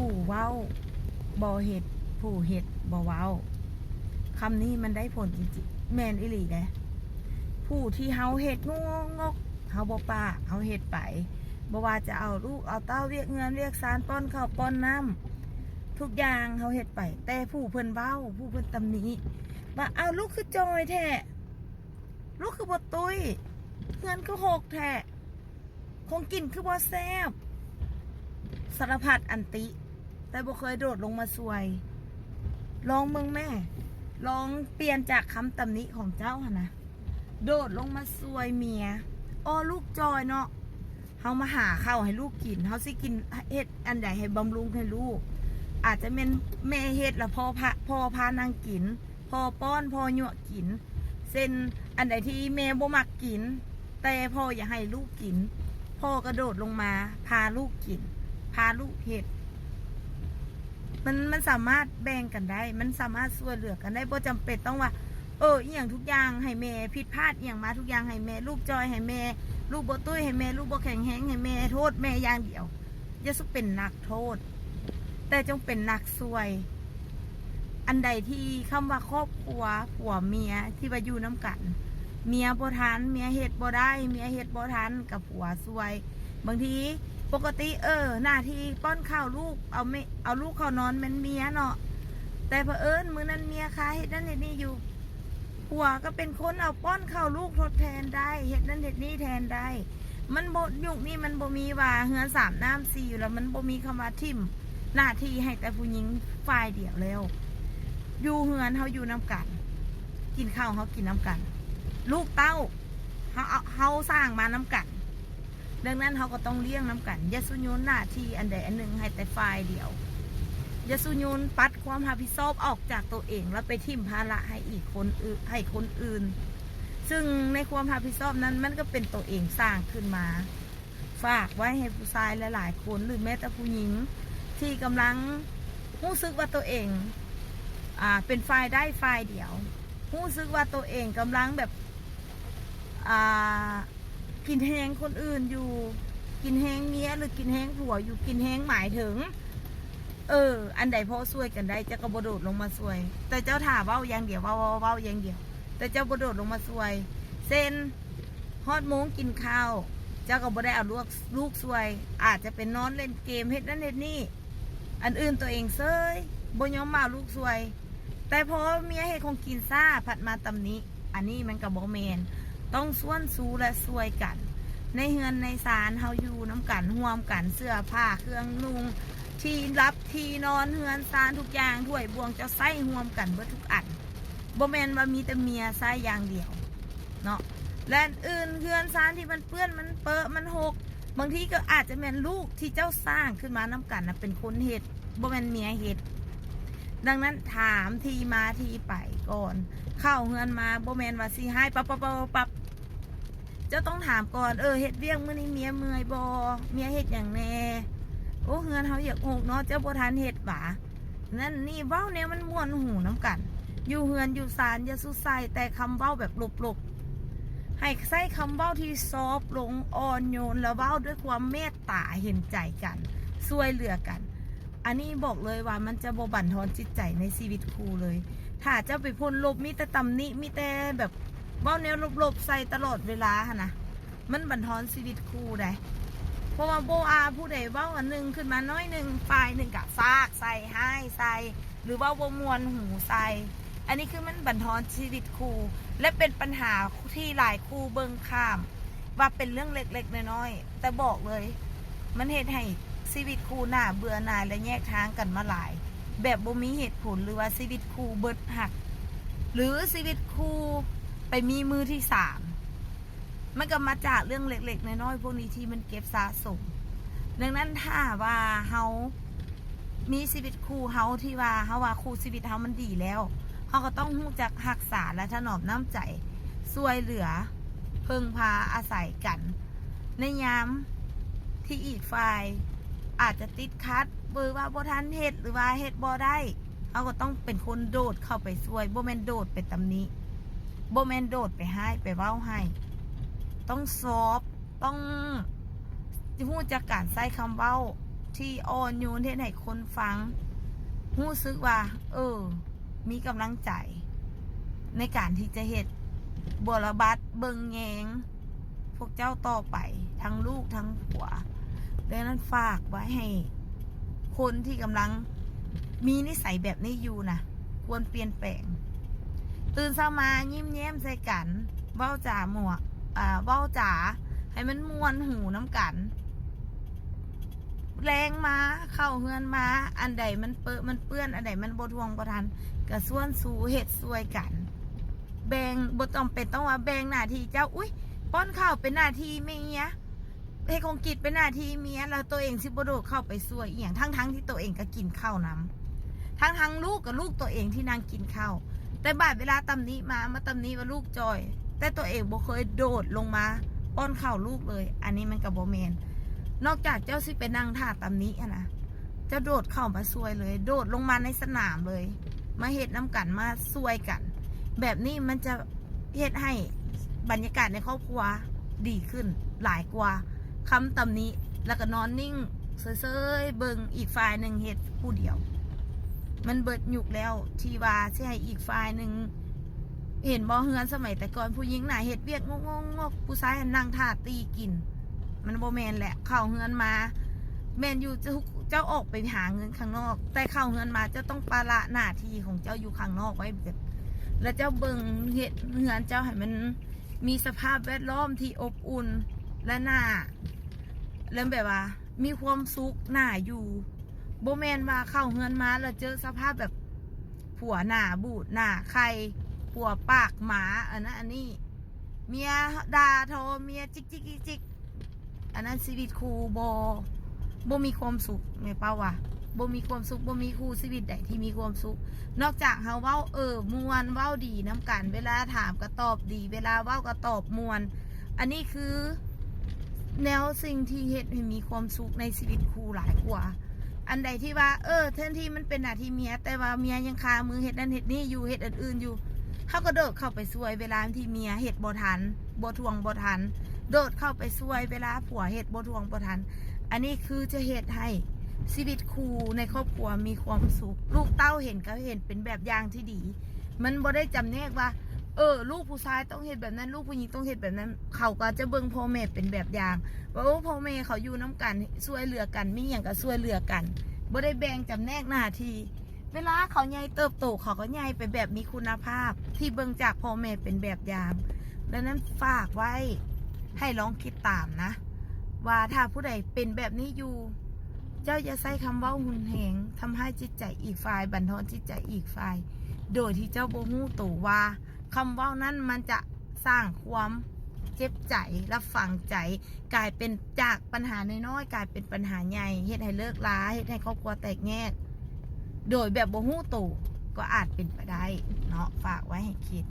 ຜູ້ເວົ້າບໍ່ເຮັດ ຜູ້ເຮັດບໍ່ເວົ້າ. ຄຳນີ້ມັນໄດ້ຜົນຈິງໆ ແມ່ນອີ່ຫຼີເດ້. ຜູ້ທີ່ເຮົາເຮັດງົກໆ ເຮົາບໍ່ປາກ ເຮົາເຮັດໄປ ບໍ່ວ່າຈະເອົາລູກເອົາເຕົ້າ ວຽກເຮືອນວຽກຊານ ປ້ອນເຂົ້າປ້ອນນ້ຳ ທຸກຢ່າງເຮົາເຮັດໄປ, ແຕ່ຜູ້ເພິ່ນເວົ້າ ຜູ້ເພິ່ນຕຳໜິວ່າ ອ້າວ ລູກຄືຈ່ອຍແທ້ ລູກຄືບໍ່ຕຸ້ຍ ເຮືອນຄືຮົກແທ້ ຂອງກິນຄືບໍ່ແຊບ ສາລະພັດອັນຕິ ແຕ່ບໍ່ເຄີຍໂດດລົງມາຊ່ວຍ. ລອງເບິ່ງແມ້ ລອງປ່ຽນຈາກຄຳຕຳໜິຂອງເຈົ້າຫັ້ນນະ ໂດດລົງມາຊ່ວຍເມຍ. ອໍ ລູກຈ່ອຍເນາະ ເຮົາມາຫາເຂົ້າໃຫ້ລູກກິນ ເຮົາຊິກິນ ເຮັດອັນໃດໃຫ້ບຳລຸງໃຫ້ລູກ ອາດຈະແມ່ນແມ່ເຮັດລະພໍ່ພາ ພໍ່ພານາງກິນ ພໍ່ປ້ອນ ພໍ່ຍົວະກິນ ເຊັ່ນ ອັນໃດທີ່ແມ່ບໍ່ມັກກິນ ແຕ່ພໍ່ຢາກໃຫ້ລູກກິນ ພໍ່ກະໂດດລົງມາພາລູກກິນ ພາລູກເຮັດ. ມັນ ມັນສາມາດແບ່ງກັນໄດ້ ມັນສາມາດຊ່ວຍເຫຼືອກັນໄດ້ ບໍ່ຈຳເປັນຕ້ອງວ່າ ເອີ ອີ່ຫຍັງທຸກຢ່າງໃຫ້ແມ່ ຜິດພາດອີ່ຫຍັງມາທຸກຢ່າງໃຫ້ແມ່ ລູກຈ່ອຍໃຫ້ແມ່ ລູກບໍ່ຕຸ້ຍໃຫ້ແມ່ ລູກບໍ່ແຂງແຮງໃຫ້ແມ່ ໂທດແມ່ຢ່າງດຽວ. ຢ່າສຸເປັນນັກໂທດ ແຕ່ຈົ່ງເປັນນັກຊ່ວຍ. ອັນໃດທີ່ຄຳວ່າຄອບຄົວ ຜົວເມຍທີ່ວ່າຢູ່ນຳກັນ ເມຍບໍ່ທັນ ເມຍເຮັດບໍ່ໄດ້ ເມຍເຮັດບໍ່ທັນ ກະຜົວຊ່ວຍ. ບາງທີປົກກະຕິ ເອີ ໜ້າທີ່ປ້ອນເຂົ້າລູກ ເອົາເມ ເອົາລູກເຂົ້ານອນແມ່ນເມຍເນາະ ແຕ່ພະເອີນມື້ນັ້ນເມຍຄາເຮັດນັ້ນເຮັດນີ້ຢູ່ ຜົວກະເປັນຄົນເອົາປ້ອນເຂົ້າລູກທົດແທນໄດ້ ເຮັດນັ້ນເຮັດນີ້ແທນໄດ້. ມັນບໍ່ ຍຸກນີ້ມັນບໍ່ມີວ່າເຮືອນສາມນ້ຳສີ່ຢູ່ແລ້ວ ມັນບໍ່ມີຄຳວ່າຖິ້ມໜ້າທີ່ໃຫ້ແຕ່ຜູ້ຍິງຝ່າຍດຽວແລ້ວ. ຢູ່ເຮືອນເຮົາຢູ່ນຳກັນ ກິນເຂົ້າເຮົາກິນນຳກັນ ລູກເຕົ້າເຮົາ ເຮົາສ້າງມານຳກັນ. ດັ່ງນັ້ນເຮົາກໍຕ້ອງລ້ຽງນຳກັນ ຢ່າສຸໂຍນໜ້າທີ່ອັນໃດອັນໜຶ່ງໃຫ້ແຕ່ຝ່າຍດຽວ ຢ່າສຸໂຍນປັດຄວາມຮັບຜິດຊອບອອກຈາກໂຕເອງ ແລ້ວໄປຖິ້ມພາລະໃຫ້ອີກຄົນອື່ນ ໃຫ້ຄົນອື່ນ ຊຶ່ງໃນຄວາມຮັບຜິດຊອບນັ້ນ ມັນກໍເປັນໂຕເອງສ້າງຂຶ້ນມາ. ຝາກໄວ້ໃຫ້ຜູ້ຊາຍຫຼາຍໆຄົນ ຫຼືແມ້ແຕ່ຜູ້ຍິງທີ່ກຳລັງຮູ້ສຶກວ່າໂຕເອງ ອ່າ ເປັນຝ່າຍໄດ້ຝ່າຍດຽວ ຮູ້ສຶກວ່າໂຕເອງກຳລັງແບບ ອ່າ ກິນແຮງຄົນອື່ນຢູ່ ກິນແຮງເມຍ ຫຼືກິນແຮງຜົວຢູ່ ກິນແຮງໝາຍເຖິງ ເອີ ອັນໃດພໍຊ່ວຍກັນໄດ້ ເຈົ້າກໍບໍ່ໂດດລົງມາຊ່ວຍ ແຕ່ເຈົ້າຖ້າເວົ້າຢ່າງດຽວ ເວົ້າ ເວົ້າ ເວົ້າຢ່າງດຽວ ແຕ່ເຈົ້າບໍ່ໂດດລົງມາຊ່ວຍ. ເຊັ່ນ ຮອດໂມງກິນຂ້າວ ເຈົ້າກໍບໍ່ໄດ້ເອົາລູກ ລູກຊ່ວຍ ອາດຈະເປັນນອນຫຼິ້ນເກມ ເຮັດນັ້ນເຮັດນີ້ ອັນອື່ນໂຕເອງເຊີຍ ບໍ່ຍອມມາເອົາລູກຊ່ວຍ ແຕ່ພໍເມຍເຮັດຂອງກິນຊ້າ ພັດມາຕຳໜິ ອັນນີ້ມັນກະບໍ່ແມ່ນ. ຕ້ອງຊວນຊູ ແລະ ຊ່ວຍກັນ ໃນເຮືອນໃນຊານເຮົາຢູ່ນຳກັນ ຮ່ວມກັນ ເສື້ອຜ້າເຄື່ອງນຸ່ງ ທີ່ຫຼັບທີ່ນອນ ເຮືອນຊານທຸກຢ່າງ ຖ້ວຍບ່ວງ ເຈົ້າໃຊ້ຮ່ວມກັນເບິດທຸກອັນ ບໍ່ແມ່ນວ່າມີແຕ່ເມຍໃຊ້ຢ່າງດຽວເນາະ ແລະ ອື່ນ ເຮືອນຊານທີ່ມັນເປື້ອນ ມັນເປິະ ມັນຮົກ ບາງທີກໍອາດຈະແມ່ນລູກທີ່ເຈົ້າສ້າງຂຶ້ນມານຳກັນນະເປັນຄົນເຮັດ ບໍ່ແມ່ນເມຍເຮັດ. ດັ່ງນັ້ນຖາມທີ່ມາທີ່ໄປກ່ອນ ເຂົ້າເຮືອນມາບໍ່ແມ່ນວ່າຊິຮ້າຍປັບໆໆ ເຈົ້າຕ້ອງຖາມກ່ອນ ເອີ ເຮັດວຽກມື້ນີ້ເມຍເມື່ອຍບໍ່? ເມຍເຮັດຫຍັງແດ່? ໂອ້ ເຮືອນເຮົາຢາກຮົກເນາະ ເຈົ້າບໍ່ທັນເຮັດຫວາ? ນັ້ນນີ້ ເວົ້າແນວມັນມ່ວນຫູນຳກັນ. ຢູ່ເຮືອນຢູ່ຊານຢ່າສູ່ໃສ່ແຕ່ຄຳເວົ້າແບບລົບໆ ໃຫ້ໃຊ້ຄຳເວົ້າທີ່ຊອບລົງ ອ່ອນໂຍນ ແລະ ເວົ້າດ້ວຍຄວາມເມດຕາເຫັນໃຈກັນ ຊ່ວຍເຫຼືອກັນ. ອັນນີ້ບອກເລີຍວ່າມັນຈະບໍ່ບັນທອນຈິດໃຈໃນຊີວິດຄູ່ເລີຍ. ຖ້າເຈົ້າໄປພົ້ນລົບ ມີແຕ່ຕຳໜິ ມີແຕ່ແບບເວົ້າແນວລົບໆໃສ່ຕະຫຼອດເວລາຫັ້ນນະ ມັນບັນທອນຊີວິດຄູ່ໃດ໋. ເພາະວ່າບໍ່ວ່າຜູ້ໃດເວົ້າອັນໜຶ່ງຂຶ້ນມາໜ້ອຍໜຶ່ງ ຝ່າຍໜຶ່ງກະຟາດໃສ່ ຮ້າຍໃສ່ ຫຼືເວົ້າບໍ່ມ່ວນຫູໃສ່. ອັນນີ້ຄືມັນບັນທອນຊີວິດຄູ່ ແລະ ເປັນບັນຫາທີ່ຫຼາຍຄູ່ເບິ່ງຂ້າມ ວ່າເປັນເລື່ອງເລັກໆນ້ອຍໆ ແຕ່ບອກເລີຍ ມັນເຮັດໃຫ້ຊີວິດຄູ່ໜ້າເບື່ອໜ່າຍ ແລະ ແຍກທາງກັນມາຫຼາຍ ແບບບໍ່ມີເຫດຜົນ ຫຼືວ່າຊີວິດຄູ່ເບິດຮັກ ຫຼືຊີວິດຄູ່ໄປມີມືທີສາມ ມັນກໍມາຈາກເລື່ອງເລັກໆນ້ອຍໆພວກນີ້ທີ່ມັນເກັບສະສົມ. ດັ່ງນັ້ນ ຖ້າວ່າເຮົາມີຊີວິດຄູ່ເຮົາທີ່ວ່າ ເຮົາວ່າຄູ່ຊີວິດເຮົາມັນດີແລ້ວ ເຮົາກໍຕ້ອງຮູ້ຈັກຮັກສາ ແລະ ຖະໜອມນ້ຳໃຈ ຊ່ວຍເຫຼືອ ເພິ່ງພາອາໄສກັນ ໃນຍາມທີ່ອີກຝ່າຍອາດຈະຕິດຂັດ ຫຼືວ່າບໍ່ທັນເຮັດ ຫຼືວ່າເຮັດບໍ່ໄດ້ ເຮົາກໍຕ້ອງເປັນຄົນໂດດເຂົ້າໄປຊ່ວຍ ບໍ່ແມ່ນໂດດໄປຕຳໜິ ບໍ່ແມ່ນໂດດໄປຮ້າຍໄປເວົ້າຮ້າຍ. ຕ້ອງຊອບ ຕ້ອງຮູ້ຈັກການໃຊ້ຄຳເວົ້າ ທີ່ອ່ອນໂຍນ ເຮັດໃຫ້ຄົນຟັງຮູ້ສຶກວ່າ ເອີ ມີກຳລັງໃຈໃນການທີ່ຈະເຮັດບົວລະບັດເບິ່ງແຍງພວກເຈົ້າຕໍ່ໄປ ທັງລູກທັງຜົວ. ດັ່ງນັ້ນ ຝາກໄວ້ໃຫ້ຄົນທີ່ກຳລັງມີນິໄສແບບນີ້ຢູ່ນະ ຄວນປ່ຽນແປງ. ຕື່ນເຊົ້າມາຍິ້ມແຍ້ມໃສ່ກັນ ເວົ້າຈາມ່ວນ ເວົ້າຈາໃຫ້ມັນມ່ວນຫູນຳກັນ. ແລງມາ ເຂົ້າເຮືອນມາ ອັນໃດມັນເປິະມັນເປື້ອນ ອັນໃດມັນບໍ່ຖ້ວງບໍ່ທັນ ກະຊວນຊູເຮັດຊ່ວຍກັນ. ແບ່ງ ບໍ່ຈຳເປັນຕ້ອງວ່າແບ່ງໜ້າທີ່ເຈົ້າ ອຸ້ຍ ປ້ອນເຂົ້າເປັນໜ້າທີ່ເມຍ ເຮັດຂອງກິນເປັນໜ້າທີ່ເມຍ ແລ້ວໂຕເອງຊິບໍ່ໂດດເຂົ້າໄປຊ່ວຍອີ່ຫຍັງ ທັງໆທີ່ໂຕເອງກະກິນເຂົ້ານຳ ທັງໆລູກກະລູກໂຕເອງທີ່ນັ່ງກິນເຂົ້າ. ແຕ່ບາດເວລາຕຳໜິມາ ມາຕຳໜິວ່າລູກຈ່ອຍ ແຕ່ໂຕເອງບໍ່ເຄີຍໂດດລົງມາປ້ອນເຂົ້າລູກເລີຍ ອັນນີ້ມັນກະບໍ່ແມ່ນ. ນອກຈາກເຈົ້າຊິໄປນັ່ງຖ້າຕຳໜິຫັ້ນນະ ເຈົ້າໂດດເຂົ້າມາຊ່ວຍເລີຍ ໂດດລົງມາໃນສະໜາມເລີຍ ມາເຮັດນຳກັນ ມາຊ່ວຍກັນ. ແບບນີ້ມັນຈະເຮັດໃຫ້ບັນຍາກາດໃນຄອບຄົວດີຂຶ້ນຫຼາຍກວ່າຄຳຕຳໜິ ແລ້ວກະນອນນິ່ງເຊີຍໆເບິ່ງອີກຝ່າຍໜຶ່ງເຮັດຜູ້ດຽວ. ມັນເບິດຍຸກແລ້ວທີ່ວ່າຊິໃຫ້ອີກຝ່າຍໜຶ່ງ ເຫັນບໍ່ ເຮືອນສະໄໝແຕ່ກ່ອນ ຜູ້ຍິງໜ້າເຮັດວຽກງອກໆ ຜູ້ຊາຍຫັ້ນນັ່ງຖ້າຕີກິນ. ມັນບໍ່ແມ່ນແຫຼະ ເຂົ້າເຮືອນມາ ແມ່ນຢູ່ເຈົ້າ ເຈົ້າອອກໄປຫາເງິນຂ້າງນອກ ແຕ່ເຂົ້າເຮືອນມາເຈົ້າຕ້ອງປະລະໜ້າທີ່ຂອງເຈົ້າຢູ່ຂ້າງນອກໄວ້ເບິດ ແລ້ວເຈົ້າເບິ່ງເຮັດເຮືອນເຈົ້າໃຫ້ມັນມີສະພາບແວດລ້ອມທີ່ອົບອຸ່ນ ແລະ ໜ້າ ແລະ ແບບວ່າມີຄວາມສຸກໜ້າຢູ່. ບໍ່ແມ່ນວ່າເຂົ້າເຮືອນມາແລ້ວເຈີສະພາບແບບ ຜົວໜ້າບູດໜ້າໄຂ່ ຜົວປາກໝາ ອັນນັ້ນອັນນີ້ ເມຍດ່າທໍ ເມຍຈິກໆໆໆ ອັນນັ້ນຊີວິດຄູ່ບໍ່ ບໍ່ມີຄວາມສຸກ. ແມ່ເປົ້າວ່າ ບໍ່ມີຄວາມສຸກ ບໍ່ມີຄູ່ຊີວິດໃດທີ່ມີຄວາມສຸກ ນອກຈາກເຮົາເວົ້າ ເອີ ມ່ວນ ເວົ້າດີນຳກັນ ເວລາຖາມກະຕອບດີ ເວລາເວົ້າກະຕອບມ່ວນ. ອັນນີ້ຄືແນວສິ່ງທີ່ເຮັດໃຫ້ມີຄວາມສຸກໃນຊີວິດຄູ່ຫຼາຍກວ່າ ອັນໃດທີ່ວ່າ ເອີ ແທນທີ່ມັນເປັນໜ້າທີ່ເມຍ ແຕ່ວ່າເມຍຍັງຄາມືເຮັດນັ້ນເຮັດນີ້ຢູ່ ເຮັດອັນອື່ນຢູ່ ເຮົາກະໂດດເຂົ້າໄປຊ່ວຍເວລາທີ່ເມຍເຮັດບໍ່ທັນ ບໍ່ຖ້ວງບໍ່ທັນ ໂດດເຂົ້າໄປຊ່ວຍເວລາຜົວເຮັດບໍ່ຖ້ວງບໍ່ທັນ. ອັນນີ້ຄືຈະເຮັດໃຫ້ຊີວິດຄູ່ໃນຄອບຄົວມີຄວາມສຸກ ລູກເຕົ້າເຫັນກະເຫັນເປັນແບບຢ່າງທີ່ດີ. ມັນບໍ່ໄດ້ຈຳແນກວ່າ ເອີ ລູກຜູ້ຊາຍຕ້ອງເຮັດແບບນັ້ນ ລູກຜູ້ຍິງຕ້ອງເຮັດແບບນັ້ນ ເຂົາກະຈະເບິ່ງພໍ່ແມ່ເປັນແບບຢ່າງ ວ່າ ໂອ້ ພໍ່ແມ່ເຂົາຢູ່ນຳກັນ ຊ່ວຍເຫຼືອກັນ ມີຫຍັງກະຊ່ວຍເຫຼືອກັນ ບໍ່ໄດ້ແບ່ງຈຳແນກໜ້າທີ່. ເວລາເຂົາໃຫຍ່ເຕີບໂຕ ເຂົາກະໃຫຍ່ໄປແບບມີຄຸນນະພາບ ທີ່ເບິ່ງຈາກພໍ່ແມ່ເປັນແບບຢ່າງ. ດັ່ງນັ້ນ ຝາກໄວ້ໃຫ້ລອງຄິດຕາມນະ ວ່າຖ້າຜູ້ໃດເປັນແບບນີ້ຢູ່ ເຈົ້າຢ່າໃຊ້ຄຳເວົ້າຮຸນແຮງ ທຳຮ້າຍຈິດໃຈອີກຝ່າຍ ບັນທອນຈິດໃຈອີກຝ່າຍ ໂດຍທີ່ເຈົ້າບໍ່ຮູ້ໂຕວ່າ ຄຳເວົ້ານັ້ນມັນຈະສ້າງຄວາມເຈັບໃຈ ແລະ ຝັງໃຈ ກາຍເປັນຈາກປັນຫານ້ອຍໆ ກາຍເປັນປັນຫາໃຫຍ່ ເຮັດໃຫ້ເລີກລາ ເຮັດໃຫ້ຄອບຄົວແຕກແຍກ ໂດຍແບບບໍ່ຮູ້ໂຕ ກະອາດເປັນໄປໄດ້ເນາະ. ຝາກໄວ້ໃຫ້ຄິດ.